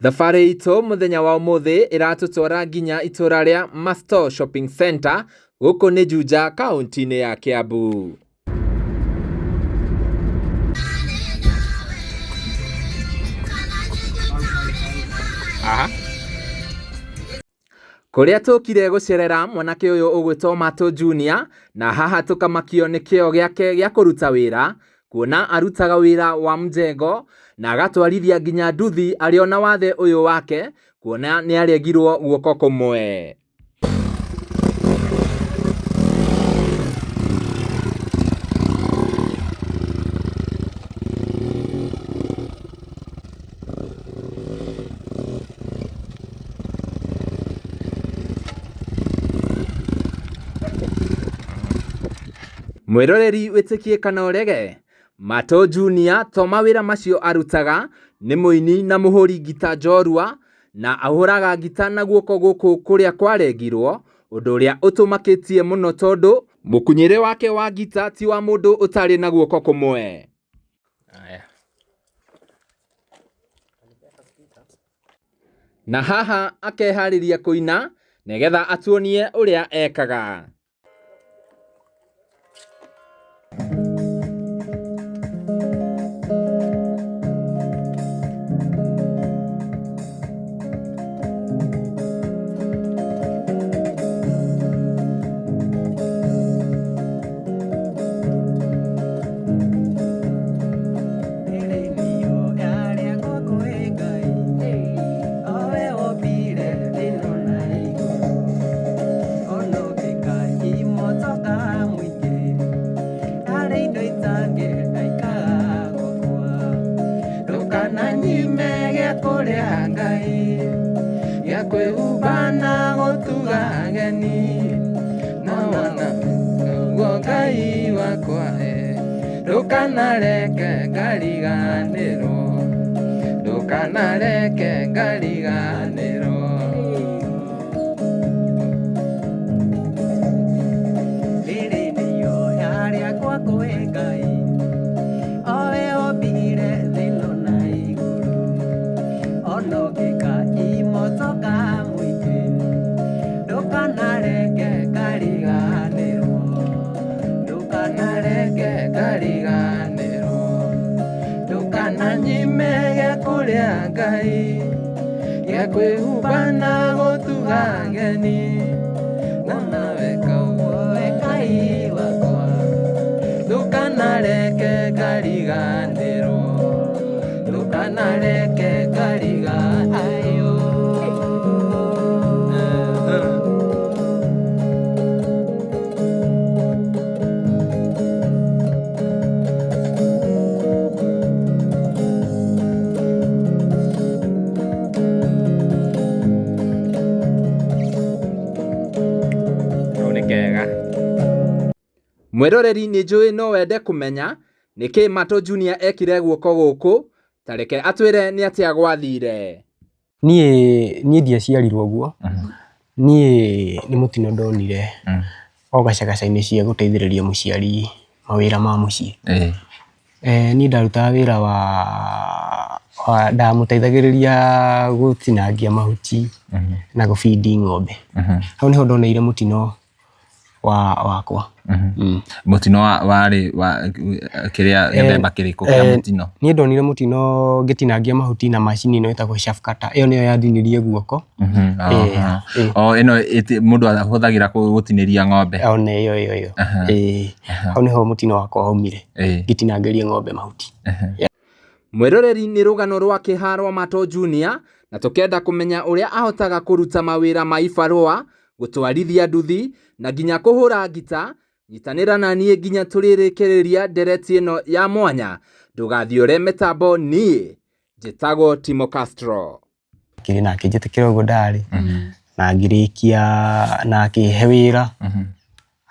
Thabarĩ itũ mũthenya wa ũmũthĩ ĩratũtwara nginya itũra rĩa Masto Shopping Center gũkũ nĩ Juja kaunti-inĩ ya Kiambu. Aha. Kũrĩa tũkire gũcerera mwanake ũyũ ũgwĩtwo Mato Junior na haha tũkamakio nĩ kĩo gĩake gĩa kũruta wĩra kuona arutaga wĩra wa mjengo na agatwarithia nginya nduthi arĩ ona wathe ũyũ wake kuona nĩ aregirwo guoko kũmwe. Mwĩroreri wĩtĩkie kana ũrege, Mato Junior to mawĩra macio arutaga, nĩ mũini na mũhũri ngita njorua, na ahũraga ngita na guoko gũkũ kũrĩa kwarengirwo, ũndũ ũrĩa ũtũmakĩtie mũno tondũ mũkunyĩre wake wa ngita ti wa mũndũ ũtarĩ na guoko kũmwe. Aya. Na haha akeharĩria kũina nĩgetha atuonie ũrĩa ekaga. Ndũkananyime gĩa kũrĩa Ngai, gĩa kwĩhumba na gũtuga ageni, na wona ũguo Ngai wakwa ndũkanareke ngariganĩrwo, ndũkanareke ngariganĩrwo. Rĩrĩ nĩ ihoya rĩakwa kwĩ Ngai, owe wombire thĩ ĩno na igũrũ, ona ũngĩka imotoka mũingĩ, ndũkanareke ngariganĩrwo, Ndũkanareke ngariganĩrwo, ndũkananyime gĩa kũrĩa Ngai, gĩa kwĩhumba na gũtuga ageni, na weka ũguo we Ngai wakwa, ndũkanareke ngariganĩrwo, ndũkanareke ngariganĩrwo. Kau nĩ kega. Mwĩroreri nĩ njũĩ no wende kũmenya nĩkĩ Mato Junior ekire guoko gũkũ, ta reke atwĩre nĩ atĩa gwathire. Niĩ niĩ ndiaciarirwo ũguo, niĩ nĩ mũtino ndonire o gacagaca-inĩ cia gũteithĩrĩria mũciari mawĩra ma mũciĩ. Niĩ ndarutaga wĩra wa ndamũteithagĩrĩria gũtinangia mahuti na gũ feed ng'ombe. Hau nĩho ndoneire mũtino wakwa. Mũtino warĩ wa kĩrĩa gĩthemba kĩrĩkũ kĩa mũtino? Niĩ ndonire mũtino ngĩtinangia mahuti na macini ĩno ĩtagwo chaff cutter, ĩyo nĩyo yandinirie guoko. O ĩno mũndũ ahũthagĩra gũtinĩria ng'ombe? Ona ĩyo ĩyo ĩyo. Ĩĩ, hau nĩho mũtino wakwa waumire ngĩtinangĩria ng'ombe mahuti. Mwĩroreri nĩ rũgano rwa kĩeha rwa Mato Junior na tũkenda kũmenya ũrĩa ahotaga kũruta mawĩra ma ibarũa, gũtwarithia nduthi na nginya kũhũra ngita. Nyitanĩra na niĩ nginya tũrĩrĩkĩrĩria ndereti ĩno ya mwanya. Ndũgathiũre mĩtambo niĩ njĩtagwo Timo Castro. Akĩrĩ na akĩnjĩtĩkĩra ũguo ndarĩ na ngĩrĩkia na akĩhe wĩra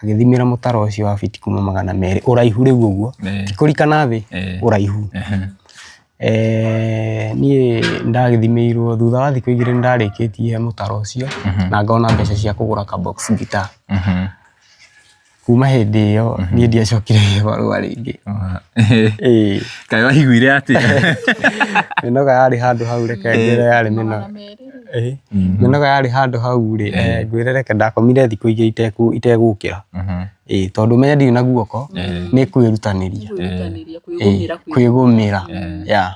agĩthimĩra mũtaro ũcio wa biti kuma 200 ũraihu rĩu ũguo ti kũrika na thĩ ũraihu. Niĩ nĩndagĩthimĩirwo thutha wa thikũ igĩrĩ nĩndarĩkĩtie mũtaro ũcio na ngona mbeca cia kũgũra ka box guitar. Kuma hĩndĩ ĩyo niĩ ndiacokire gĩbarũa rĩngĩ. Ĩĩ. Kaĩ waiguire atĩa? Mĩnoga yarĩ handũ hau reke ngwĩre yarĩ mĩnoga. Ĩĩ. Mĩnoga yarĩ handũ hau rĩ, ngwĩre reke ndakomire thikũ igĩrĩ itegũkĩra. Ĩĩ tondũ ũmenye ndirĩ na guoko nĩ kwĩrutanĩria. Kwĩrutanĩria, Ĩĩ, kwĩgũmĩra. Yeah.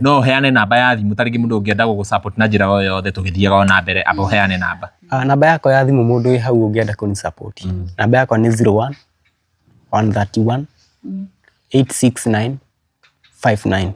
No ũheane namba ya thimũ ta rĩngĩ mũndũ ũngĩenda gũgũ support na njĩra o yothe tũgĩthiaga o na mbere amba ũheane namba. Namba yakwa ya thimũ mũndũ wĩ hau ũngĩenda kũni support namba yakwa nĩ 01 131 869 59.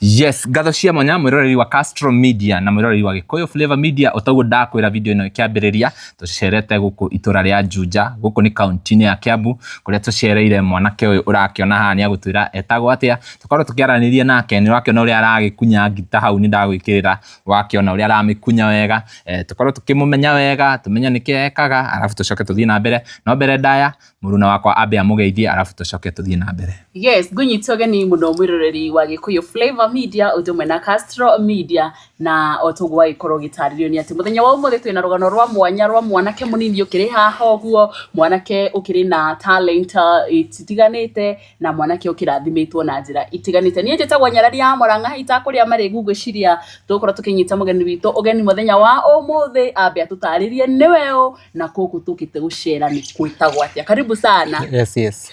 Yes, ngatho cia mwanya mwiroreri wa Castro Media na mwiroreri wa Gikuyu Flavor Media otaguo ndakwira video ino ikiambiriria tucerete guku itura ria Juja guku ni kaunti-inĩ ya Kiambu kuria tucereire mwanake uyu urakiona haha ni agutwira etagwo atia tukorwo tukiaraniria nake ni urakiona uria aragikunya ngita hau ni ndagwikirira wakiona uria aramikunya wega tukorwo tukimumenya wega tumenye niki ekaga arafu tucoke tuthie na mbere no mbere ndaya mũruna wakwa ambe amũgeithie arabu tũcoke tũthiĩ na mbere. Yes, ngũnyita ũgeni mũno mwĩroreri wa Gĩkũyũ Flavor Media ũndũ ũmwe na Castro Media na o toguo wagĩkorwo ũgĩtarĩrio nĩ atĩ mũthenya wa ũmũthĩ twĩna rũgano rwa mwanya rwa mwanake mũnini ũkĩrĩ haha ũguo, mwanake ũkĩrĩ na talent itiganĩte na mwanake ũkĩrathimĩtwo na njĩra itiganĩte. Niĩ njĩtagwo Nyarari ya Mũrang'a itakũrĩa marĩgu ngwĩciria tũgũkorwo tũkĩnyita mũgeni witũ ũgeni mũthenya wa ũmũthĩ ambe atũtarĩrie nĩwe ũ na kũkũ tũkĩte gũcera nĩ kwĩtagwo atĩa. Karibu sana. Yes, yes.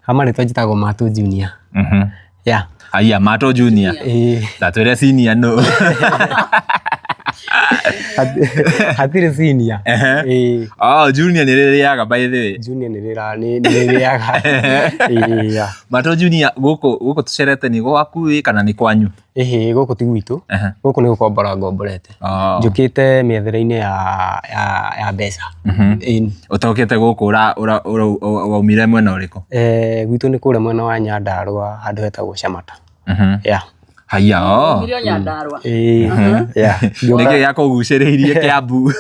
Hama rĩtwa njĩtagwo Mato Junior. Yeah. Aya, Mato Junior. Ĩĩ. Tatwĩre senior nũ. Hatirĩ senior. Ĩĩ. Oh, Junior nĩ rĩrĩaga by the way. Junior nĩ rĩra nĩ rĩrĩaga. Ĩĩ. Yeah. Mato Junior gũkũ gũkũ tũcerete nĩ gwaku ĩ kana nĩ kwanyu? Ĩhĩ gũkũ ti gwitũ. Gũkũ nĩ gũkombora ngomborete. Oh. Njũkĩte mĩethere-inĩ ya mbeca. Ĩni. Ũtokete gũkũ waumire mwena ũrĩkũ? Gwitũ nĩ kũrĩa mwena wa Nyandarũa handũ hetagwo Camata. Yeah. Haiya, oh. Waumire o Nyandarũa. Ĩĩ. Yeah. Nĩkĩ gĩakũgucĩrĩirie Kĩambu?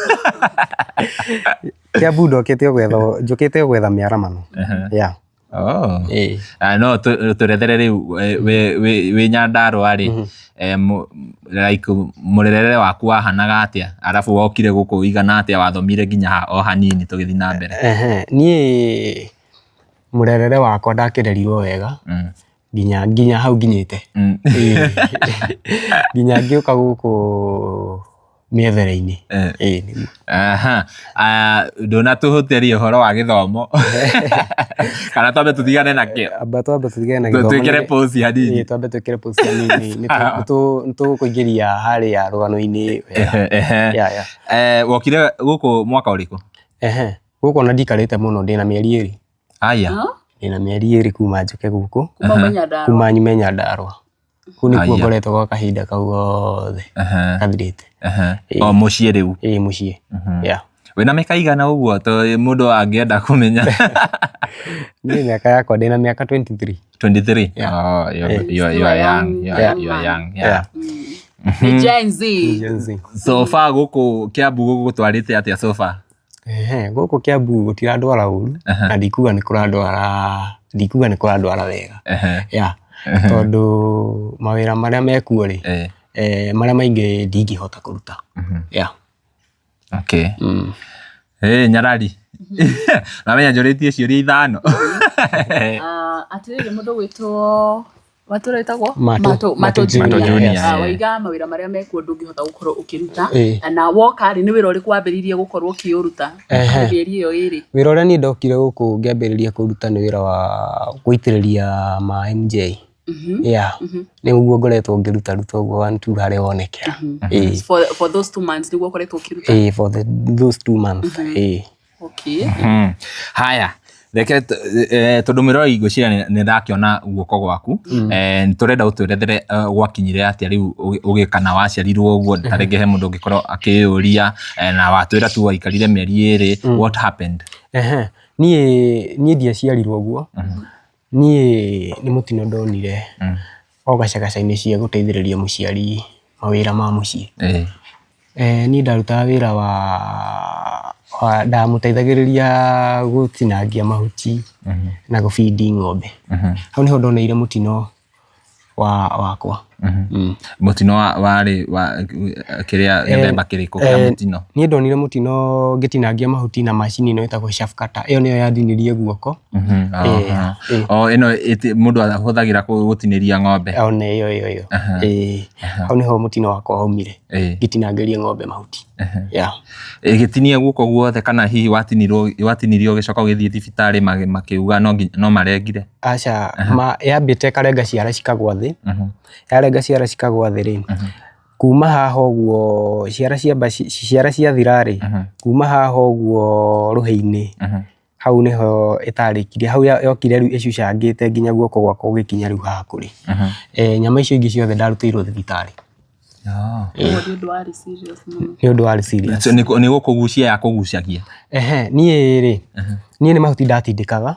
Kĩambu ndokĩte o gwetha njũkĩte o gwetha mĩaramano. Yeah. Oh. Ĩĩ. No tũrethere rĩu wĩ Nyandarũa rĩ, like mũrerere waku wahanaga atĩa arabu wokire gũkũ ũigana atĩa wathomire nginya ha o hanini tũgĩthiĩ na mbere. Niĩ mũrerere wakwa ndakĩrerirwo wega nginya hau nginyĩte. Nginya ngĩũka gũkũ mĩethere-inĩ. Ĩĩ nĩguo. Aha. Ndũnatũhutĩria ũhoro wa gĩthomo kana twambe tũtigane nakĩo. Amba twambe tũtigane na gĩthomo. Twĩkĩre pause hanini. Ĩĩ twambe twĩkĩre pause hanini. Nĩ tũgũkũingĩria harĩa rũgano-inĩ wega. Yeah, yeah. Wokire gũkũ mwaka ũrĩkũ? Gũkũ ona ndikarĩte mũno ndĩna mĩeri ĩrĩ. Aya. Ndĩna mĩeri ĩrĩ kuma njũke gũkũ. Kuma ume Nyandarũa. Kuma nyume Nyandarũa. Kũu nĩkuo Aya. ngoretwo gwa kahinda kau gothe kathirĩte. O mũciĩ rĩu? Ĩĩ mũciĩ. Yeah. Wĩna mĩaka igana ũguo to mũndũ angĩenda kũmenya? Niĩ mĩaka yakwa ndĩna mĩaka 23. 23? Yeah. Oh, you are young. You are, you are young. Yeah. Ni Gen Z. Gen Z. So far gũkũ Kiambu gũgũtwarĩte atĩa so far? Gũkũ Kiambu gũtirandwara ũru na ndikuga nĩ kũrandwara ndikuga nĩ kũrandwara wega. Yeah. Tondũ mawĩra marĩa mekuo rĩ, marĩa maingĩ ndingĩhota kũruta. Yeah. Okay. Nyarari. Namenya njũrĩtie ciũria ithano. Atĩrĩrĩ mũndũ gwĩtwo Matũ wĩtagwo Matũ. Matũ Matũ Junior. Junior, Waiga mawĩra marĩa mekuo ndũngĩhota gũkorwo ũkĩruta Ĩĩ. na woka rĩ nĩ wĩra ũrĩkũ wambĩrĩirie gũkorwo ũkĩũruta mĩeri ĩyo ĩrĩ? Wĩra ũrĩa niĩ ndokire gũkũ ngĩambĩrĩria kũruta nĩ wĩra wa gũitĩrĩria maĩ MJ. Yeah. Nĩguo ngoretwo ngĩruta ruta ũguo one two harĩa wonekera. Ĩĩ. For those 2 months nĩguo ũkoretwo ũkĩruta? Ĩĩ, for those 2 months. Ĩĩ. Okay. Haya, reke tondũ mwĩroreri ngwĩciria nĩ ndakĩona guoko gwaku, tũrenda ũtwerethere gwakinyire atĩa rĩu ũgĩka na waciarirwo ũguo, ta rĩngĩ he mũndũ ũngĩkorwo akĩyũria, na watwĩra tu waikarire mĩeri ĩrĩ, what happened? Niĩ ndiaciarirwo ũguo, niĩ nĩ mũtino ndonire o gacagaca-inĩ cia gũteithĩrĩria mũciari mawĩra ma mũciĩ. Niĩ ndarutaga wĩra Ndamũteithagĩrĩria gũtinangia mahuti na gũbindi ng'ombe. Hau nĩho ndoneire mũtino wakwa. Mũtino warĩ wa kĩrĩa gĩthemba kĩrĩkũ kĩa mũtino? Niĩ ndonire mũtino ngĩtinangia mahuti na macini ĩno ĩtagwo chaff cutter. Ĩyo nĩyo yandinirie guoko. O ĩno mũndũ ahũthagĩra gũtinĩria ng'ombe? Ona ĩyo ĩyo ĩyo. Hau nĩho mũtino wakwa waumire ngĩtinangĩria ng'ombe mahuti. Yeah. Ĩgĩtinia guoko guothe kana hihi watinirwo watinirio ũgĩcoka ũgĩthiĩ thibitarĩ makiuga no marengire? Aca, yambĩte ĩkarenga ciara cikagwa thĩ, yarenga ciara cikagwa thĩ rĩ, kuma haha ũguo ciara ciamba ciara ciathira rĩ, kuma haha ũguo rũhĩ-inĩ, hau nĩho ĩtarĩkirie, hau yokire rĩu ĩcucangĩte nginya guoko gwakwa gũgĩkinya rĩu haha kũrĩ. Nyama icio ingĩ ciothe ndarutĩirwo thibitarĩ. Ũguo nĩ ũndũ warĩ serious mũno. Nĩ ũndũ warĩ serious. Nĩ gũkũgucia yakũgucagia? Ehe, niĩ rĩ, niĩ nĩ mahuti ndatindĩkaga,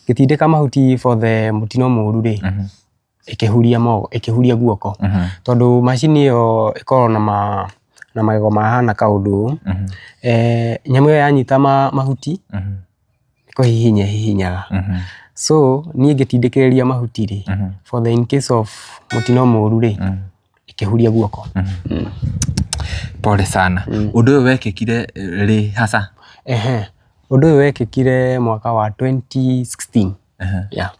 ngĩtindĩka mahuti for the mũtino mũru rĩ, ĩkĩhuria moko, ĩkĩhuria guoko, tondũ macini ĩyo ĩkoragwo na magego mahana kaũndũ ũũ, nyamũ ĩyo yanyita mahuti, nĩ kũhihinya ĩhihinyaga. So niĩ ngĩtindĩkĩrĩria mahuti rĩ, for the in case of mũtino mũru rĩ, ĩkĩhuria guoko. Pole sana. Ũndũ ũyũ wekĩkire rĩ hasa? Ehe, ũndũ ũyũ wekĩkire mwaka wa 2016. Yeah.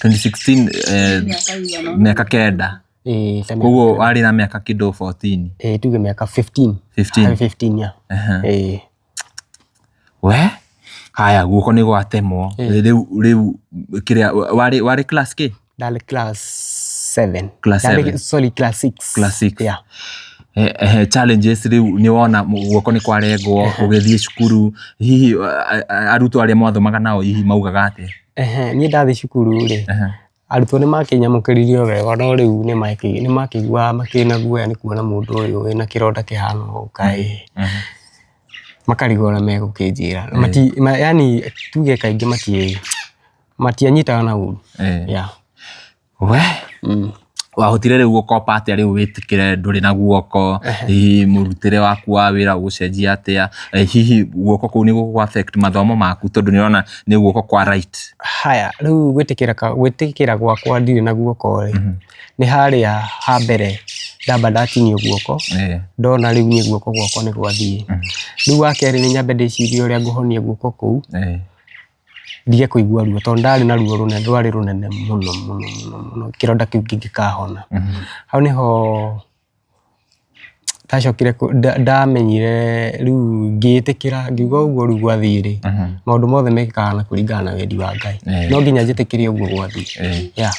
2016, mĩaka 9. Ĩĩ, ta mĩaka Koguo warĩ na mĩaka kĩndũ 14? Ĩĩ, tuge mĩaka 15. 15. 15, yeah. Ĩĩ. We haya, guoko nĩ gwatemwo rĩu rĩu kĩrĩa warĩ class kĩ? Ndarĩ class 7. Class 7. Sorry, class 6. Class 6. Yeah. Challenges rĩu nĩ wona guoko nĩ kwarengwo ũgĩthiĩ cukuru, hihi arutwo arĩa mwathomaga nao hihi maugaga atĩa? Ehe, niĩ ndathiĩ cukuru rĩ, arutwo nĩ makĩnyamũkĩririe o wega no rĩu nĩ makĩiguaga makĩna guoya nĩ kuona mũndũ ũyũ wĩna kĩronda kĩhana ũũ kaĩ, makarigwo ũrĩa megũkĩnjĩra. Yaani tuge kaingĩ matianyitaga na ũru. Yeah. We wahotire rĩu gũkopa atĩa rĩu wĩtĩkĩre ndũrĩ na guoko, hihi mũrutĩre waku wa wĩra ũgũcenjia atĩa, hihi guoko kũu nĩ gũkũ affect mathomo maku tondũ nĩ ũrona nĩ guoko kwa right? Haya, rĩu gwĩtĩkĩra gwakwa ndirĩ na guoko rĩ, nĩ harĩa ha mbere ndamba ndatinio guoko, ndona rĩu niĩ guoko gwakwa nĩ gwathiĩ. Rĩu wa kerĩ nĩ nyambe ndĩcirie ũrĩa ngũhonia guoko kũu, ndige kũigua ruo tondũ ndarĩ na ruo rũnene, rwarĩ rũnene mũno mũno mũno mũno, kĩronda kĩu kĩngĩkahona. Hau nĩho ndacokire ndamenyire rĩu ngĩĩtĩkĩra ngiuga ũguo rĩu gwathiĩ rĩ, maũndũ mothe mekĩkaga na kũringana na wendi wa Ngai. No nginya njĩtĩkĩre ũguo gwathiĩ. Yeah.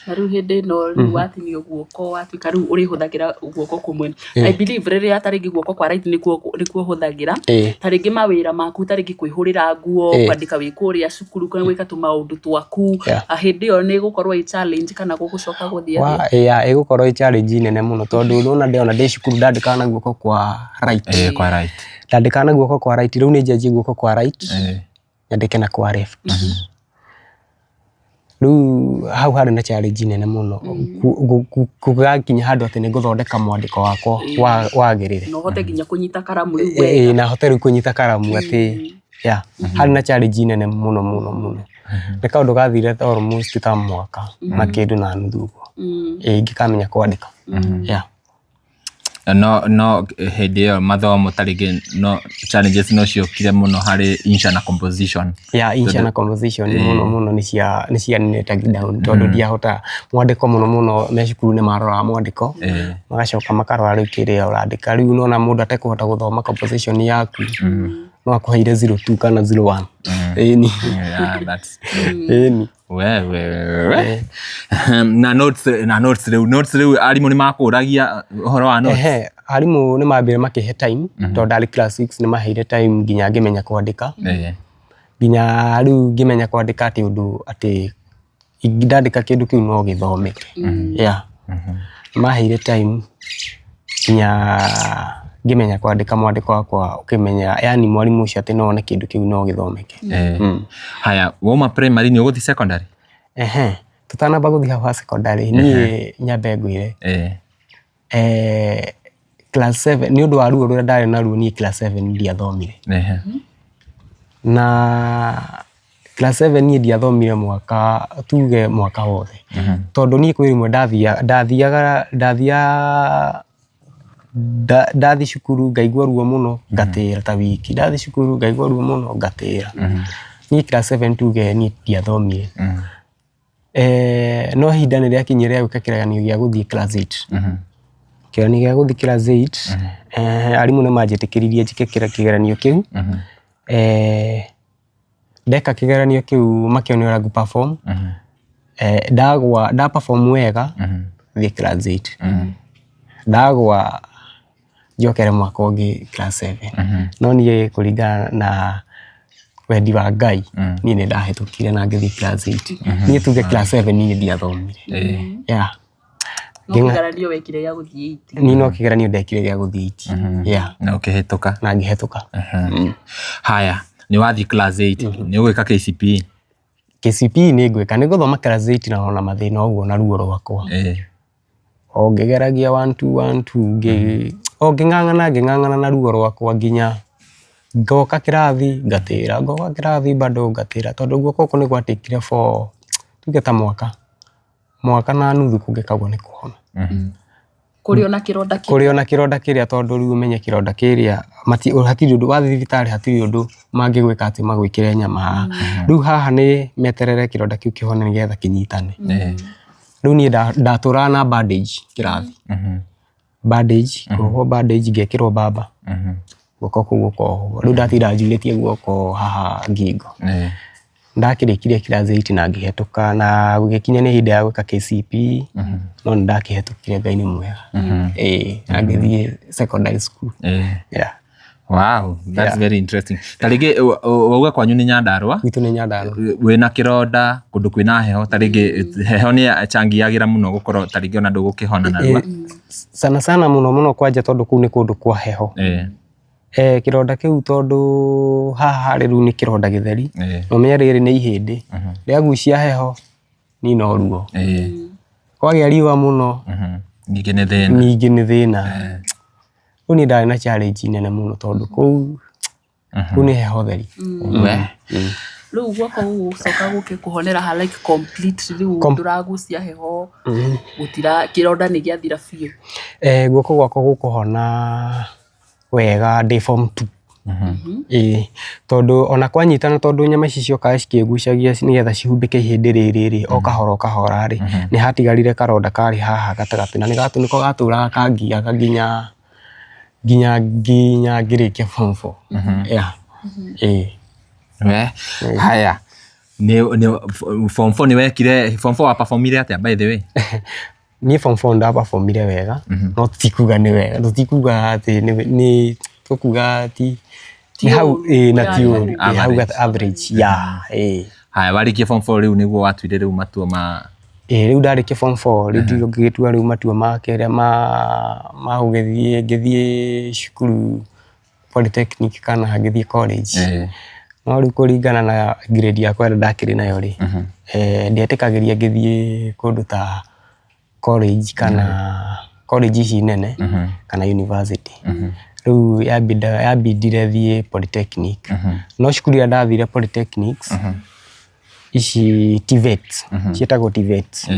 Na rĩu hĩndĩ ĩno rĩu watinio guoko watuĩka rĩu ũrĩhũthagĩra guoko kũmwe. I believe rĩrĩa ta rĩngĩ guoko kwa right nĩkuo ũhũthagĩra, ta rĩngĩ mawĩra maku ta rĩngĩ kwĩhũrĩra nguo, kwandĩka wĩ kũrĩa cukuru kana gwĩka tũmaũndũ twaku, hĩndĩ ĩyo nĩ ĩgũkorwo ĩ challenge kana gũgũcoka gũthiĩ atĩa? Yeah, ĩgũkorwo ĩ challenge nene mũno tondũ nĩwona ona ndĩ cukuru ndandĩkaga na guoko kwa right. Kwa right. Ndandĩkaga na guoko kwa right, rĩu nĩ njanjie guoko kwa right, nyandĩke na kwa left. Rĩu hau harĩ na challenge nene mũno gũgakinya handũ atĩ nĩ ngũthondeka mwandĩko wakwa wagĩrĩre. Na ũhote nginya kũnyita karamu rĩu wega. Ĩĩ, na hote rĩu kũnyita karamu atĩ yeah, harĩ na challenge nene mũno mũno mũno. Nĩ kaũndũ gathire almost ta mwaka na kĩndũ na nuthu ũguo, ĩĩ ngĩkamenya kwandĩka. Yeah. No hĩndĩ ĩyo mathomo ta rĩngĩ no challenges no ciokire mũno harĩ insha na composition? Yeah, insha na composition mũno mũno nĩ cia nĩ down tondũ ndiahota mwandĩko mũno mũno, me cukuru nĩ maroraga mwandĩko, magacoka makarora rĩu kĩrĩa ũrandĩka. Rĩu nĩwona mũndũ atekũhota gũthoma composition yaku, no akũheire 02 kana 01. Ĩni. Yeah, that's true. Ĩni. We we we na notes rĩu arimũ nĩ makũragia ũhoro wa notes? Ehe, arimũ nĩ mambire makĩhe time tondũ ndarĩ class 6, nĩ maheire time nginya ngĩmenya kwandĩka. Nginya rĩu ngĩmenya kwandĩka atĩ ũndũ atĩ ndandĩka kĩndũ kĩu no gĩthomeke. Yeah. Maheire time nginya ngĩmenya kwandĩka mwandĩko wakwa ũkĩmenya, yani mwarimũ ũcio atĩ no one kĩndũ kĩu no gĩthomeke. Haya, wauma primary nĩ ũgũthiĩ secondary? Ehe, tũtanamba gũthiĩ hau ha secondary, niĩ nyambe ngwĩre, Class 7 nĩ ũndũ wa ruo rũrĩa ndarĩ naruo niĩ class 7 ndiathomire. Na class 7 niĩ ndiathomire mwaka tuge mwaka wothe. Tondũ niĩ kwĩ rĩmwe ndathiaga ndathiaga ndathiĩ cukuru ngaigua ruo mũno ngatĩra ta wiki, ndathiĩ cukuru ngaigua ruo mũno ngatĩra. Niĩ class 7 tuge niĩ ndiathomire. No ihinda nĩ rĩakinyire rĩa gwĩka kĩgeranio gĩa gũthiĩ class 8. Kĩgeranio gĩa gũthiĩ class 8, arimũ nĩ manjĩtĩkĩririe njĩke kĩgeranio kĩu. Ndeka kĩgeranio kĩu makĩona ũrĩa ngũ perform, ndagwa nda perform wega thiĩ class 8. Ndagwa njokere mwaka ũngĩ class 7. No niĩ kũringana na wendi wa Ngai, niĩ nĩ ndahĩtũkire na ngĩthiĩ class 8. Niĩ tuge class 7 niĩ ndiathomire. Yeah. No kĩgeranio wekire gĩa gũthiĩ eight. Niĩ no kĩgeranio ndekire gĩa gũthiĩ eight. Yeah. Na ũkĩhĩtũka. Na ngĩhĩtũka. Haya, nĩ wathiĩ class 8, nĩ ũgwĩka KCPE? KCPE nĩ ngwĩka, nĩ ngũthoma class 8 na ona mathĩna ũguo na ruo rwakwa. O ngĩgeragia one two one two o ngĩng'ang'ana ngĩng'ang'ana na ruo rwakwa nginya ngoka kĩrathi ngatĩra, ngoka kĩrathi bado ngatĩra tondũ guoko gũkũ nĩ gwatĩkire for tuge ta mwaka, mwaka na nuthu kũngĩkagwo nĩ kũhona. Kũrĩ ona kĩronda kĩu. Kũrĩ ona kĩronda kĩrĩa tondũ rĩu ũmenye kĩronda kĩrĩa hatirĩ ũndũ wathiĩ thibitarĩ hatirĩ ũndũ mangĩgwĩka atĩ magwĩkĩre nyama haha. Rĩu haha nĩ meterere kĩronda kĩu kĩhone nĩgetha kĩnyitane. Rĩu niĩ ndatũraga na bandage kĩrathi. Bandage, ngohwo bandage ngekĩrwo mbamba, guoko kũu gũkohwo. Rĩu ndatindaga njurĩtie guoko haha ngingo. Ndakĩrĩkirie class 8 na ngĩhetũka na gũgĩkinya nĩ ihinda rĩa gwĩka KCPE no nĩ ndakĩhetũkire Ngai nĩ mwega. Ĩĩ na ngĩthiĩ secondary school. Yeah. Wow, that's very interesting. Ta rĩngĩ wauga kwanyu nĩ Nyandarũa? Gwitũ nĩ Nyandarũa. Wĩna kĩronda kũndũ kwĩna heho ta rĩngĩ heho nĩ ĩcangĩagĩra mũno gũkorwo ta rĩngĩ ona ndũgũkĩhona narua. Sana sana mũno mũno kwanja tondũ kũu nĩ kũndũ kwa heho. Kĩronda kĩu tondũ haha harĩ rĩu nĩ kĩronda gĩtheri, na ũmenye rĩrĩ nĩ ihĩndĩ, rĩagucia heho niĩ no ruo. Kwagĩa riũa mũno Ningĩ nĩ thĩna. Ningĩ nĩ thĩna. Rĩu niĩ ndarĩ na challenge nene mũno tondũ kũu kũu nĩ heho theri. Rĩu guoko gũgũcoka gũke kũhonera ha like completely rĩu ndũragucia heho, gũtira kĩronda nĩ gĩathira biũ? Guoko gwakwa gũkũhona wega ndĩ form two. Ĩĩ tondũ ona kwanyitana tondũ nyama ici ciokaga cikĩgucagia nĩgetha cihumbĩke ihĩndĩ rĩrĩ rĩ, o kahora o kahora rĩ, nĩ hatigarire karonda karĩ haha gatagatĩ na nĩko gatũraga kangiaga nginya nginya nginya ngĩrĩkia form four. Yeah. Ĩĩ. We, haya nĩ form 4 nĩ wekire form 4 wa performire atĩa by the way? Niĩ form 4 nda performire wega no ti kuga nĩ wega tũtikuga atĩ nĩ tũkuga ti nĩ hau ĩĩ na ti ũru ĩ hau average yeah ĩĩ. Haya warĩkia form 4 rĩu nĩguo watuire rĩu matua ma Ĩĩ rĩu ndarĩkia form 4 rĩu ndirĩ ngĩgĩtua rĩu matua ma kerĩ ma gũgĩthiĩ ngĩthiĩ cukuru polytechnic kana ngĩthiĩ college. No rĩu kũringana na grade yakwa ĩrĩa ndakĩrĩ nayo rĩ, ndietĩkagĩria ngĩthiĩ kũndũ ta college kana college ici nene kana university. Rĩu yambindire thiĩ polytechnic. No cukuru ĩrĩa ndathire polytechnics, ici TVET, ciĩtagwo TVET.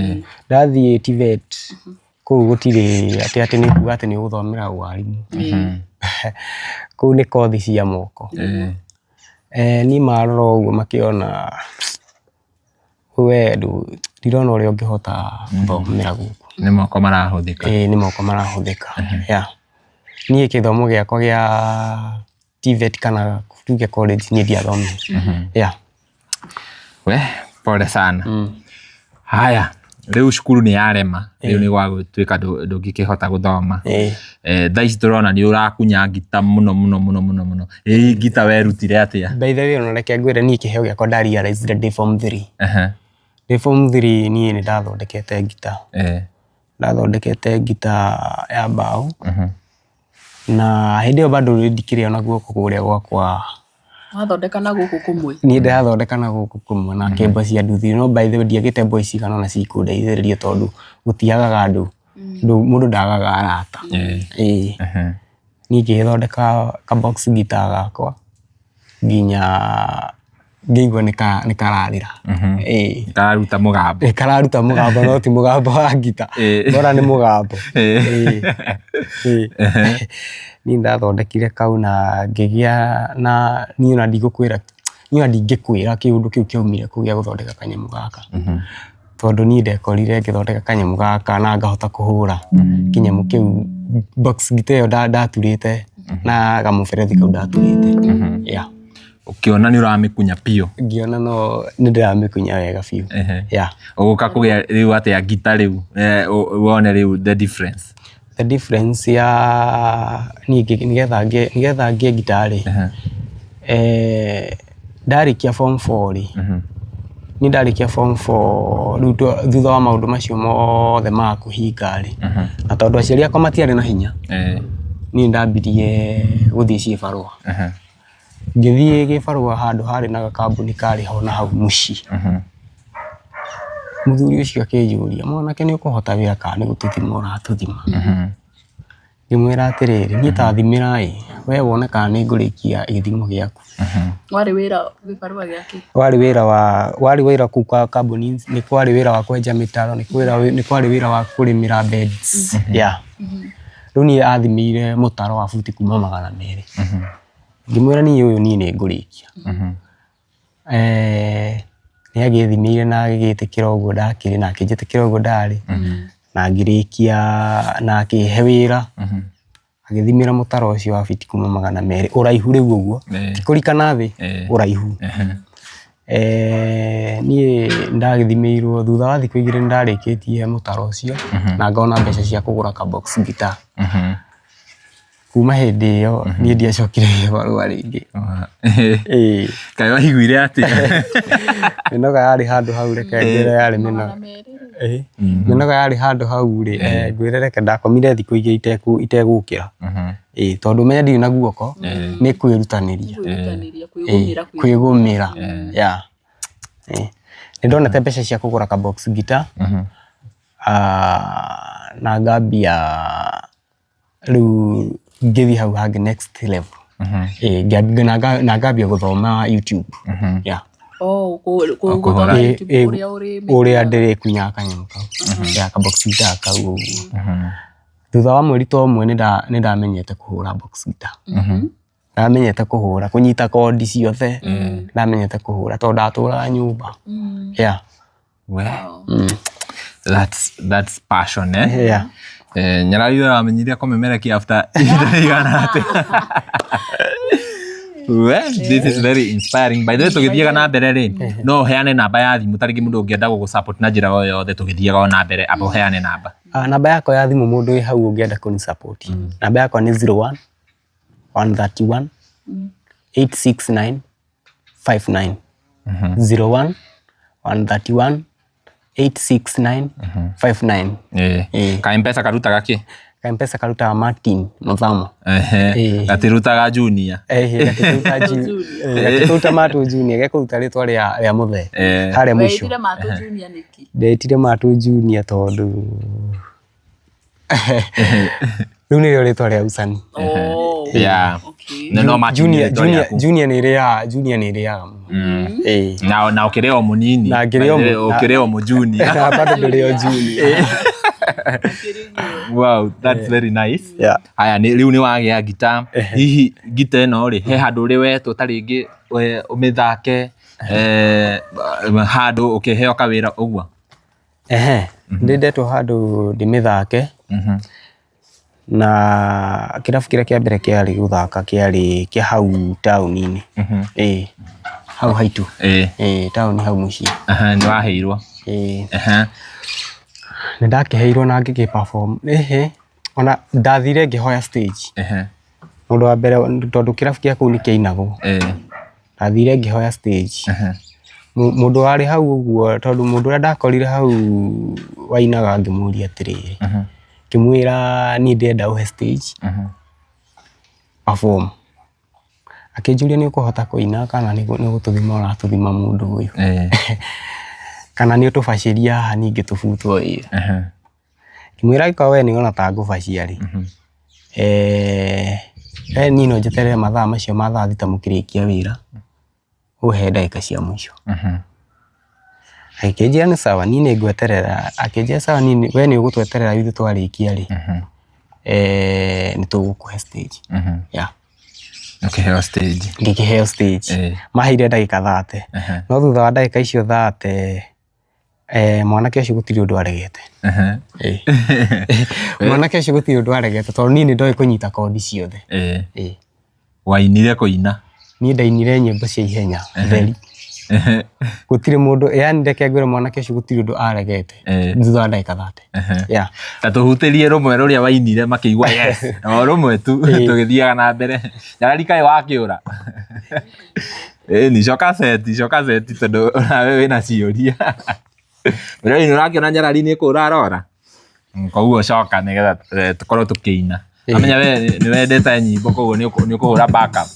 Ndathiĩ TVET, kũu gũtirĩ atĩ atĩ nĩ kuga atĩ nĩ ũgũthomera ũarimũ. Kũu nĩ kothi cia moko. Niĩ marora ũguo makĩona we ndirona ũrĩa ũngĩhota gũthomera gũkũ. Nĩ moko marahũthĩka. Ĩĩ nĩ moko marahũthĩka. Yeah. Niĩ gĩthomo gĩakwa gĩa TVET kana tuge college niĩ ndiathomire. Yeah. We, pole sana. Haya, rĩu cukuru nĩ yarema, rĩu nĩ gwagũtuĩka ndũngĩkĩhota gũthoma. Thaa ici tũrona nĩ ũrakunya ngita mũno mũno mũno mũno mũno. Ĩ ngita werutire atĩa? By the way ona reke ngwĩre niĩ kĩheo gĩakwa nda realize ndĩ form 3. Ndĩ form 3 niĩ nĩ ndathondekete ngita. Ndathondekete ngita ya mbaũ. Na hĩndĩ ĩyo bado ndikĩrĩ ona guoko kũrĩa gwakwa. Wathondeka na gũkũ kũmwe? Niĩ ndĩrathondeka na gũkũ kũmwe na kĩmba cia nduthi. No by the way ndiagĩte mbia cigana ũna cikũndeithĩrĩria tondũ gũtiagaga andũ. Tondũ mũndũ ndagaga arata. Ĩĩ. Niĩ ngĩgĩthondeka ka box guitar gakwa nginya ngĩigua nĩ kararĩra. Ĩĩ. Kararuta mũgambo. Nĩ kararuta mũgambo no ti mũgambo wa ngita. Bora nĩ mũgambo. Ĩĩ. Ĩĩ. Niĩ nĩndathondekire kau na ngĩgĩa na niĩ ona ndigũkwĩra niĩ ona ndingĩkwĩra kĩũndũ kĩu kĩaumire kũ gĩa gũthondeka kanyamũ gaka. Tondũ niĩ ndekorire ngĩthondeka kanyamũ gaka na ngahota kũhũra kĩnyamũ kĩu box guitar ĩyo ndaturĩte na kamũberethi kau ndaturĩte. Yeah. Ũkĩona nĩ ũramĩkunya biũ. Ngĩona no nĩ ndĩramĩkunya wega biũ. Yeah. Ũgũka kũgĩa rĩu atĩa ngita rĩu wone rĩu the difference. The difference ya niĩ nĩgetha ngĩe nĩgetha ngĩe ngita rĩ, ndarĩkia form four rĩ, niĩ ndarĩkia form four rĩu thutha wa maũndũ macio mothe ma kũhinga rĩ, na tondũ aciari akwa matiarĩ na hinya, niĩ nĩndambirie gũthiĩ cibarũa. Ngĩthiĩ gĩbarũa handũ harĩ na gakambuni karĩ ho na hau mũciĩ. Mũthuri ũcio akĩnjũria, mwanake nĩ ũkũhota wĩra kana nĩ gũtũthima ũratũthima? Ngĩmwĩra atĩrĩrĩ, niĩ ta thimĩra ĩ, we wone kana nĩ ngũrĩkia gĩthimo gĩaku. Warĩ wĩra gĩbarũa gĩakĩ? Warĩ wĩra wa, warĩ wĩra kũu kambuni, nĩ kwarĩ wĩra wa kwenja mĩtaro, nĩ kwarĩ wĩra wa kũrĩmĩra beds, yeah. Rĩu niĩ athimĩire mũtaro wa buti kuma 200. Ngĩmwĩra niĩ ũyũ niĩ nĩ ngũrĩkia. Nĩ agĩthimĩire na agĩgĩtĩkĩra ũguo ndakĩrĩ na akĩnjĩtĩkĩra ũguo ndarĩ, na ngĩrĩkia na akĩhe wĩra, agĩthimĩra mũtaro ũcio wa biti kuma 200 ũraihu rĩu ũguo, ti kũrika na thĩ, ũraihu. Niĩ nĩndagĩthimĩirwo thutha wa thikũ igĩrĩ nĩndarĩkĩtie mũtaro ũcio na ngona mbeca cia kũgũra ka box guitar. Kuma hĩndĩ ĩyo niĩ ndiacokire gĩbarũa rĩngĩ. Ĩĩ. Kaĩ waiguire atĩa? Mĩnoga yarĩ handũ hau reke ngwĩre yarĩ mĩnoga. Ĩĩ. Mĩnoga yarĩ handũ hau rĩ, ngwĩre reke ndakomire thikũ igĩrĩ itegũkĩra. Ĩĩ tondũ ũmenye ndirĩ na guoko, nĩ kwĩrutanĩria. Kwĩrutanĩria, kwĩgũmĩra. Kwĩgũmĩra, yeah. Nĩ ndonete mbeca cia kũgũra ka box guitar, na ngambia rĩu ngĩthiĩ hau hangĩ next level. Ĩĩ na ngambia gũthoma YouTube, yeah. Oh, gũthoma YouTube ũrĩa ũrĩa ndĩrĩkunyaga kanyamũ kau, yeah, ka box guitar kau ũguo. Thutha wa mweri ta ũmwe nĩ ndamenyete kũhũra box guitar. Ndamenyete kũhũra, kũnyita kondi ciothe, ndamenyete kũhũra tondũ ndatũraga nyũmba. Yeah. That's passion, eh? Yeah. Nyarari ũramenyire kũmemerekia after ihinda rĩigana atĩa? Well, this is very inspiring. By the way, tũgĩthiaga na mbere rĩ, no ũheane namba ya thimũ ta rĩngĩ mũndũ ũngĩenda gũgũ support na njĩra o yothe tũgĩthiaga o na mbere, amba ũheane namba. Namba yakwa ya thimũ mũndũ wĩ hau ũngĩenda kũni support, namba yakwa nĩ 01 131 869 59 01 131 869 59. Ka Mpesa karutaga kĩ? Ka Mpesa karutaga Martin Muthama. Gatirutaga Junior. Gatikũruta Matũ Junior, gekũruta rĩtwa rĩa mũthee harĩa mũico. Wetire Matũ Junior nĩkĩ? Ndetire Matũ Junior tondũ rĩu nĩrĩo rĩtwa rĩa ucani. Oh, Yeah. okay. No, no Martin nĩ Junior, rĩtwa Junior, rĩaku. Junior nĩ ĩrĩaga, Junior nĩ ĩrĩaga mũno. Ĩĩ. Na ũkĩrĩ o mũnini. Na ngĩrĩ o mũ- Ũkĩrĩ o mũjunior. Na bado ndĩrĩ o junior. Wow, that's very nice. Yeah. Haya, rĩu nĩ wagĩa ngita. Hihi ngita ĩno rĩ, he handũ ũrĩ wetwo ta rĩngĩ ũmĩthake handũ ũkĩheo kawĩra ũguo? Ehe, nĩ ndetwo handũ ndĩmĩthake na kĩrabu kĩrĩa kĩa mbere kĩarĩ gũthaka kĩarĩ kĩa hau taũni-inĩ, ĩĩ hau haitũ, ĩĩ taũni hau mũciĩ. Nĩ waheirwo? Ĩĩ. Nĩ ndakĩheirwo na ngĩgĩ perform, ĩhĩ, ona ndathire ngĩhoya stage. Ũndũ wa mbere tondũ kĩrabu kĩa kũu nĩ kĩainagwo, ndathire ngĩhoya stage. Mũndũ warĩ hau ũguo tondũ mũndũ ũrĩa ndakorire hau wainaga ngĩmũria atĩrĩrĩ, ngĩmwĩra niĩ ndĩrenda ũhe stage perform. Akĩnjũria nĩ ũkũhota kũina kana nĩ gũtũthima ũratũthima mũndũ ũyũ, kana nĩ ũtũbacĩria haha ningĩ tũbutwo wĩra. Ngĩmwĩra angĩkorwo we nĩ ũrona ta ngũbacia rĩ, we niĩ no njeterere mathaa macio ma thaa thita mũkĩrĩkia wĩra, ũhe ndagĩka cia mũico. Agĩkĩnjĩra nĩ sawa niĩ nĩ ngweterera, akĩnjĩra sawa niĩ we nĩ ũgũtweterera ithuĩ twarĩkia rĩ, nĩ tũgũkũhe stage. Yeah. Ũkĩheo stage. Ngĩkĩheo stage. Maheire ndagĩka 30. No thutha wa ndagĩka icio 30 mwanake ũcio gũtirĩ ũndũ aregete. Mwanake ũcio gũtirĩ ũndũ aregete tondũ niĩ nĩ ndoĩ kũnyita kondi ciothe. Wainire kũina? Niĩ ndainire nyĩmbo cia ihenya theri. Gũtirĩ mũndũ, yani reke ngwĩre mwanake ũcio gũtirĩ ũndũ aregete thutha wa ndagĩka 30. Yeah. Ta tũhutĩrie rũmwe rũrĩa wainire makĩigua yes, o rũmwe tu tũgĩthiaga na mbere. Nyarari kaĩ wakĩũra? Ĩni coka seti, coka seti tondũ nawe wĩna ciũria. Mwĩroreri nĩ ũrakĩona nyarari nĩ kũra arora? Koguo coka nĩgetha tũkorwo tũkĩina. Amenya we nĩ wendete nyĩmbo koguo nĩ ũkũhũra backup.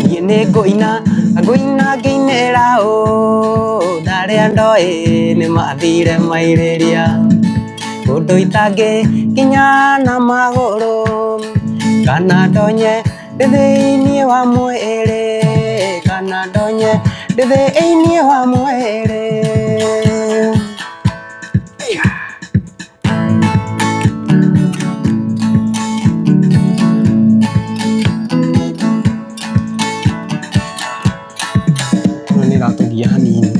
Niĩ nĩ ngũina, ngũina ngĩinĩra ũũ, ndarĩa ndoĩ nĩ mathire mairĩria. Kũndũ itangĩkinya na magũrũ, kana ndonye ndĩ thĩinĩ wa mwĩrĩ, kana ndonye ndĩ thĩinĩ wa mwĩrĩ. Ĩno nĩ ĩratũgia hanini.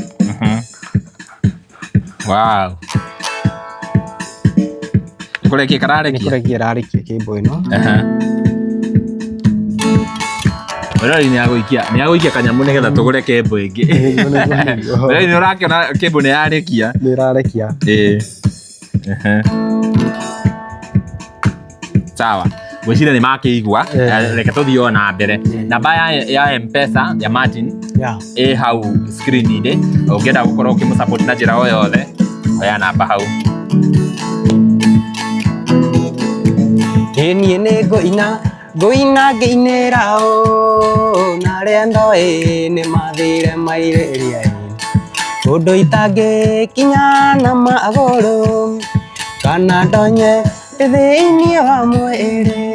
Wow. Nĩ kũrekia kararekia? Nĩ kũrekia ĩrarekia kĩmbo ĩno. Mwĩroreri nĩ agũikia nĩ agũikia kanyamũ nĩgetha tũgũre kembo ĩngĩ. Mwĩroreri nĩ ũrakĩona kembo nĩ yarekia. Nĩ ĩrarekia. Ĩĩ. Sawa. Ngwĩciria nĩ makĩigua. Reke tũthiĩ o na mbere. Namba ya M-Pesa ya Martin ĩ hau screen-inĩ. Ũngĩenda gũkorwo ũkĩmũ support na njĩra o yothe, oya namba hau. Ĩ niĩ nĩ ngũina, ngũina ngĩinĩra ũũ, na arĩa ndoĩ nĩ mathire mairĩria ĩ, kũndũ itangĩkinya na magũrũ, kana ndonye ndĩ thĩinĩ wa mwĩrĩ.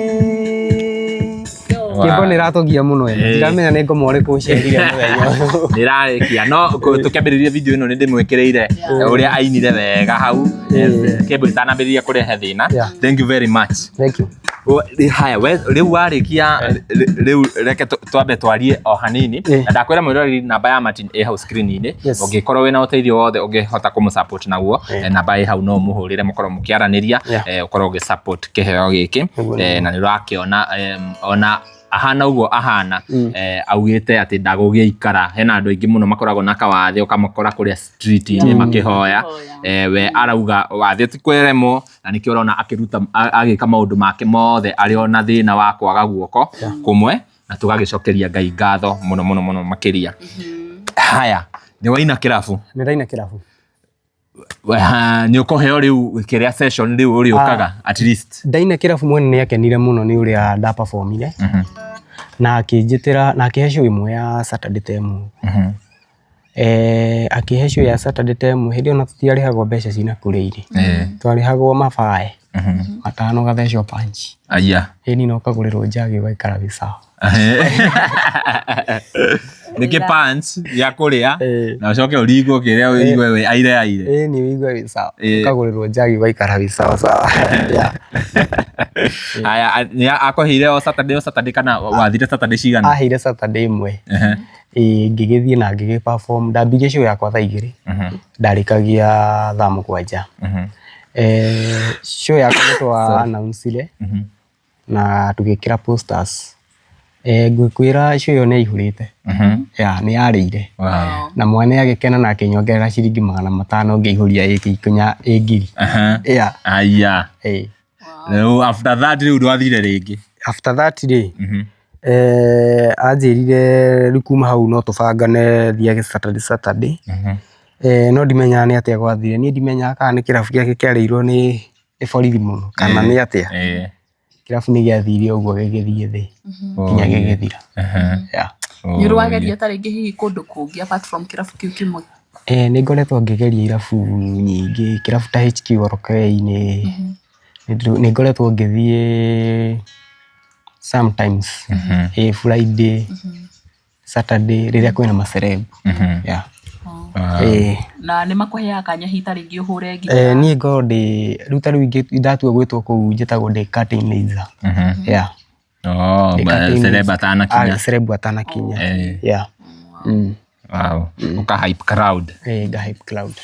Kĩmbo nĩ ĩratũgia mũno ĩno. Ndiramenya nĩ ngoma ũrĩkũ ũcerire mũthenya ũyũ. Nĩ ĩrarĩkia no tũkĩambĩrĩria video ĩno nĩ ndĩmwĩkĩrĩire ũrĩa ainire wega hau kĩmbo ĩtanambĩrĩria kũrehe thĩna. Thank you very much. Thank you. Haya, we rĩu warĩkia rĩu reke twambe twarie o hanini na ndakwĩra mwĩroreri namba ya Martin ĩ hau screen-inĩ. Ũngĩkorwo wĩna ũteithio wothe ũngĩhota kũmũ support naguo, namba ĩ hau no ũmũhũrĩre mũkorwo mũkĩaranĩria, ũkorwo ũgĩ support kĩheo gĩkĩ. Na nĩ ũrakĩona ona ahana ũguo ahana, augĩte atĩ ndagũgĩikara. Hena andũ aingĩ mũno makoragwo na kawathe ũkamakora kũrĩa street-inĩ makĩhoya. We arauga wathe ti kweremwo na nĩkĩo ũrona akĩruta agĩka maũndũ make mothe arĩ o na thĩna wa kwaga guoko kũmwe, na tũgagĩcokeria Ngai ngatho mũno mũno mũno makĩria. Haya, nĩ waina kĩrabu? Nĩ ndaina kĩrabu. Nĩ ũkũheo rĩu kĩrĩa session rĩu ũrĩũkaga at least? Ndaina kĩrabu mwene nĩ akenire mũno nĩ ũrĩa nda performire. Na akĩnjĩtĩra na akĩhe show ĩmwe ya Saturday ta ĩmwe. Akĩhe show ya Saturday ta ĩmwe, hĩndĩ ĩyo ona tũtiarĩhagwo mbeca cina kũrĩa irĩ. Twarĩhagwo mabae matano ũgathecwo punch. Aya. Ĩni na ũkagũrĩrwo njagi ũgaikara wĩ sawa. Nĩkĩ punch ya kũrĩa na ũcoke ũringwo kĩrĩa ũigue wĩ aire aire. Ĩni ũigue wĩ sawa. Ũkagũrĩrwo njagi ũgaikara wĩ sawa sawa. Haya, nĩ akũheire o Saturday o Saturday kana wathire Saturday cigana? Aheire Saturday ĩmwe. Ĩĩ ngĩgĩthiĩ na ngĩgĩ perform. Ndambirie show yakwa thaa igĩrĩ, ndarĩkagia thaa mũgwanja. Show yakwa nĩ twa announce ire na tũgĩkĩra posters. Ngũkwĩra show ĩyo nĩ yaihũrĩte, yeah, nĩ yarĩire. Na mwene agĩkena na akĩnyongerera ciringi 500 ngĩihũria ĩgĩkinya ĩ ngiri. Yeah. Aya. Ĩĩ. Rĩu after that rĩu ndwathire rĩngĩ? After that rĩ, anjĩrire rĩu kuma hau no tũbangane thiage Saturday Saturday. No ndimenyaga nĩ atĩa gwathire. Niĩ ndimenyaga kana nĩ kĩrabu gĩake kĩarĩirwo nĩ borithi mũno kana nĩ atĩa. Kĩrabu nĩ gĩathire ũguo gĩgĩthiĩ thĩ nginya gĩgĩthira. Yeah. Nĩ ũrĩ wageria ta rĩngĩ hihi kũndũ kũngĩ apart from kĩrabu kĩu kĩmwe? Eh, nĩ ngoretwo ngĩgeria irabu nyingĩ, kĩrabu ta HQ Orokei-inĩ, nĩ ngoretwo ngĩthiĩ sometimes, ĩ Friday, Saturday rĩrĩa kwĩna ma celeb. Yeah. Ĩĩ. Na nĩ makũheaga kanya hihi ta rĩngĩ ũhũre ngita? Eh, niĩ ngoragwo ndĩ, rĩu ta rĩu ndatua gwĩtwo kũu njĩtagwo ndĩ curtain raiser. Yeah. Oh, Ndĩ curtain celeb raiser. atanakinya. Ah, celeb atanakinya. Eh. Yeah. Wow. Ũka hype crowd. Eh, nga hype crowd.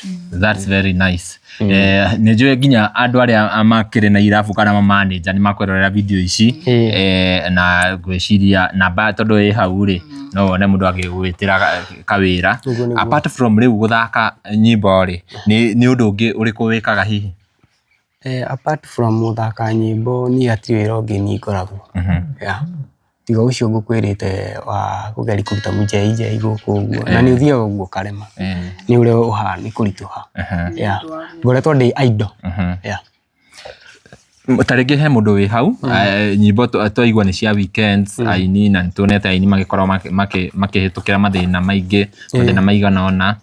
That's very nice. Eh, nĩ njũĩ nginya andũ arĩa makĩrĩ na irabu kana mamanager nĩ makwĩrorera video ici eh, na ngwĩciria namba tondũ ĩ hau rĩ no wone mũndũ agĩgwĩtĩra kawĩra. Nĩguo, nĩguo. Apart from rĩu gũthaka nyĩmbo rĩ, nĩ ũndũ ũngĩ ũrĩkũ wĩkaga hihi? Eh, apart from gũthaka nyĩmbo niĩ hatirĩ wĩra ũngĩ niĩ ngoragwo. Yeah. Tiga ũcio ngũkwĩrĩte wa kũgeria kũruta mũnjeinjei gũkũ ũguo. Na nĩ ũthiaga ũguo ũkarema. Nĩ ũrĩa ũhana nĩ kũritũha. Yeah. Ngoretwo ndĩ idle. Yeah. Ta rĩngĩ he mũndũ wĩ hau nyĩmbo twaigua nĩ cia weekends aini na nĩtuonete aini magĩkorwo makĩhĩtũkĩra mathĩna maingĩ mathĩna maigana ũna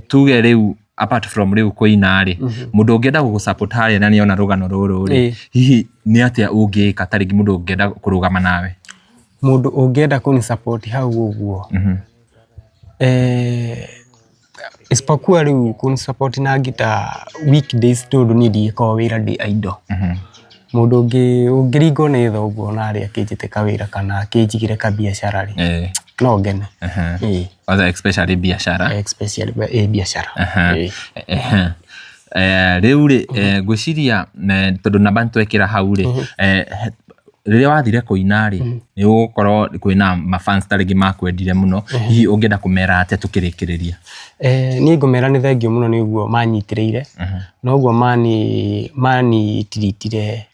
tuge rĩu apart from rĩu kũina rĩ mũndũ ũngĩenda gũgũ support harĩa na nĩona rũgano rũrũ rĩ hihi nĩ atĩa ũngĩka ta rĩngĩ mũndũ ũngĩenda kũrũgama nawe? Mũndũ ũngĩenda kũni support hau ũguo isipokuwa rĩu kũni support na ngita weekdays tondũ niĩ ndigĩkoragwo wĩra ndĩ idle. Mũndũ ũngĩringwo nĩ tha ũguo narĩ akĩnjĩte kawĩra kana akĩnjigĩre kabiacara rĩ, no ngene. Ĩĩ. Kwanza especially biacara. Especially ĩĩ biacara. Ĩĩ. Rĩu rĩ, ngwĩciria tondũ namba nĩ twekĩra hau rĩ, rĩrĩa wathire kũina rĩ, nĩ gũgũkorwo kwĩna ma fans ta rĩngĩ makwendire mũno, hihi ũngĩenda kũmera atĩa tũkĩrĩkĩrĩria? Niĩ ngũmera nĩ thengiũ mũno nĩ ũguo manyitĩrĩire, na ũguo mani treat ire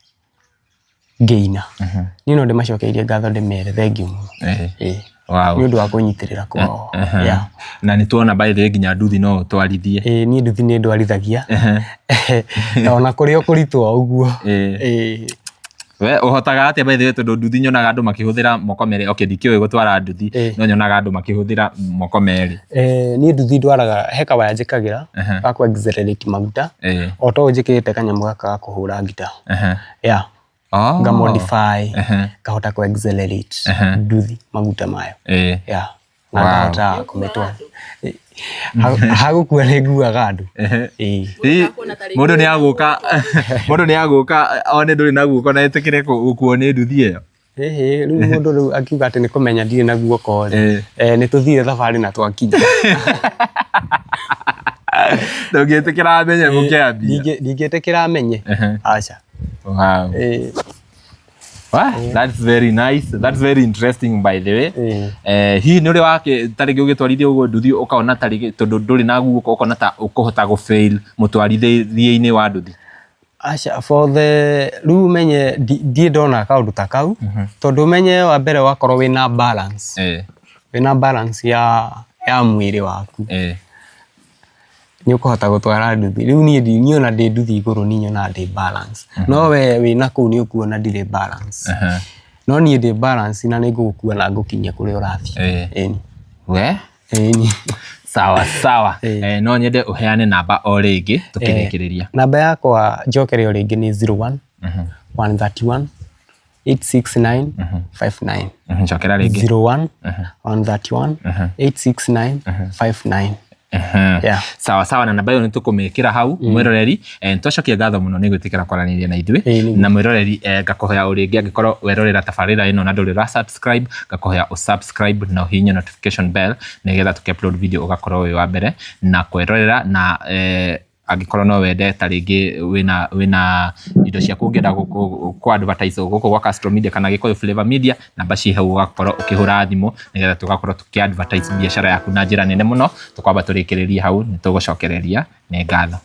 ngĩina. Niĩ no ndĩmacokeirie ngatho ndĩmere thengiũ mũno. Ĩĩ. Nĩ ũndũ wa kũnyitĩrĩra kwao. Yeah. Na nĩ tuona by the way nginya nduthi no ũtwarithie. Ĩĩ niĩ nduthi nĩ ndwarithagia. Ona kũrĩ o kũritũha ũguo. Ĩĩ. We ũhotaga atĩa by the way tondũ nduthi nyonaga andũ makĩhũthĩra moko merĩ. Okay, ndikĩũĩ gũtwara nduthi, no nyonaga andũ makĩhũthĩra moko merĩ. Niĩ nduthi ndwaraga, he kawaya njĩkagĩra ga kũ accelerate maguta. O ta ũũ njĩkĩrĩte kanyamũ gaka ga kũhũra ngita. Yeah. Nga modify, ngahota kũ accelerate nduthi maguta mayo. Yeah. Na ngahota kũmĩtwara. Ha gũkua nĩ nguaga andũ. Ĩĩ. Mũndũ nĩ agũka, mũndũ nĩ agũka one ndũrĩ na guoko na etĩkĩre gũkuo nĩ nduthi ĩyo? Ĩhĩ, rĩu mũndũ rĩu akiuga atĩ nĩ kũmenya ndirĩ na guoko rĩ, nĩ tũthire thabarĩ na twakinya. Ndũngĩtĩkĩra amenye mũkĩambia? Ndingĩtĩkĩra amenye, aca. Wow. Wah, that's very nice. That's very interesting by the way. Hihi nĩ ũrĩ wake ta rĩngĩ ũgĩtwarithia ũguo nduthi ũkona ta rĩngĩ tondũ ndũrĩ na guoko ũkona ta ũkũhota gũ fail mũtwarithĩrie-inĩ wa nduthi? Aca for the rĩu ũmenye ndirĩ ndona kaũndũ ta kau tondũ ũmenye wa mbere wakorwo wĩna balance, wĩna balance ya mwĩrĩ waku nĩ ũkũhota gũtwara nduthi. Rĩu niĩ niĩ ona ndĩ nduthi igũrũ niĩ nyonaga ndĩ balance. No we wĩna kũu nĩ ũkuona ndirĩ balance. No niĩ ndĩ balance na nĩ ngũgũkua na ngũkinyie kũrĩa ũrathiĩ. Ĩni. We? Ĩni. Sawa sawa. No nyende ũheane namba o rĩngĩ tũkĩrĩkĩrĩria. Namba yakwa njokere o rĩngĩ nĩ 01 131 869 59. Njokera rĩngĩ. 01 131 869 59. Yeah. Sawa sawa na namba ĩyo nĩ tũkũmĩkĩra hau mwĩroreri. Nĩtwacokia ngatho mũno nĩ gwĩtĩkĩra kwaranĩria na ithuĩ. Na mwĩroreri ngakũhoya o rĩngĩ angĩkorwo werorera tabarĩra ĩno na ndũrĩ ũra subscribe, ngakũhoya ũ subscribe na ũhihinye notification bell nĩgetha tũkĩ upload video ũgakorwo wĩ wa mbere na kwĩrorera na angĩkorwo no wende ta rĩngĩ wĩna indo ciaku ũngĩenda kũ advertise gũkũ gwa Castro Media kana Gĩkũyũ Flavor Media, namba ciĩ hau ũgakorwo ũkĩhũra thimũ nĩgetha tũgakorwo tũkĩ advertise biacara yaku na njĩra nene mũno. Tũkwamba tũrĩkĩrĩrie hau, nĩ tũgũcokereria. Nĩ ngatho.